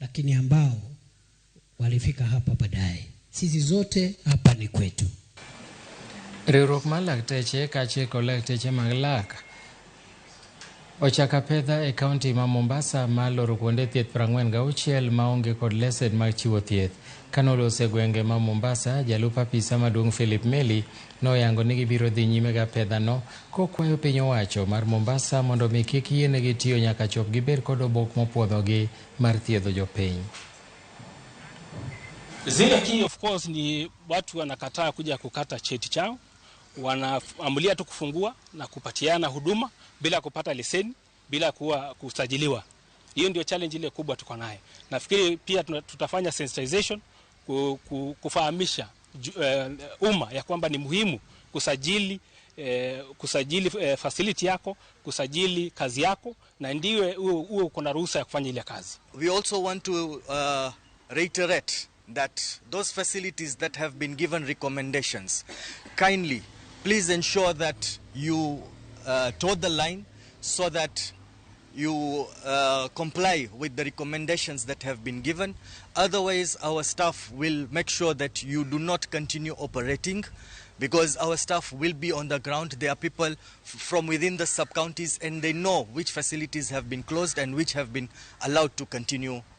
lakini ambao walifika hapa baadaye. Sisi zote hapa ni kwetu. Riwruok mar lakteche kaachiel kod lakteche mag lak ochako apedha e kaunti ma Mombasa mar loro kuonde thieth 46 maonge kod lesen mag chiwo thieth. Kanoloso e gwenge ma Mombasa, jalup apisa maduong' Philip Meli noyango ni gibiro dhi nyime gi apedhano kokwayo piny owacho mar Mombasa mondo mi kik yienegi tiyo nyaka chop gibed kod obok mopuodhogi mar thiedho jopiny. Zile key of course ni watu wanakataa kuja kukata cheti chao, wanaamulia tu kufungua na kupatiana huduma bila kupata leseni, bila kuwa kusajiliwa. Hiyo ndio challenge ile kubwa tuko nayo. Nafikiri pia tutafanya sensitization kufahamisha umma ya kwamba ni muhimu kusajili facility yako, kusajili kazi yako na ndiwe uwe uko na ruhusa ya kufanya ile kazi. We also want to reiterate that those facilities that have been given recommendations, kindly please ensure that you toe the line so that you comply with the recommendations that have been given. Otherwise, our staff will make sure that you do not continue operating, because our staff will be on the ground. There are people from within the sub-counties and they know which facilities have been closed and which have been allowed to continue.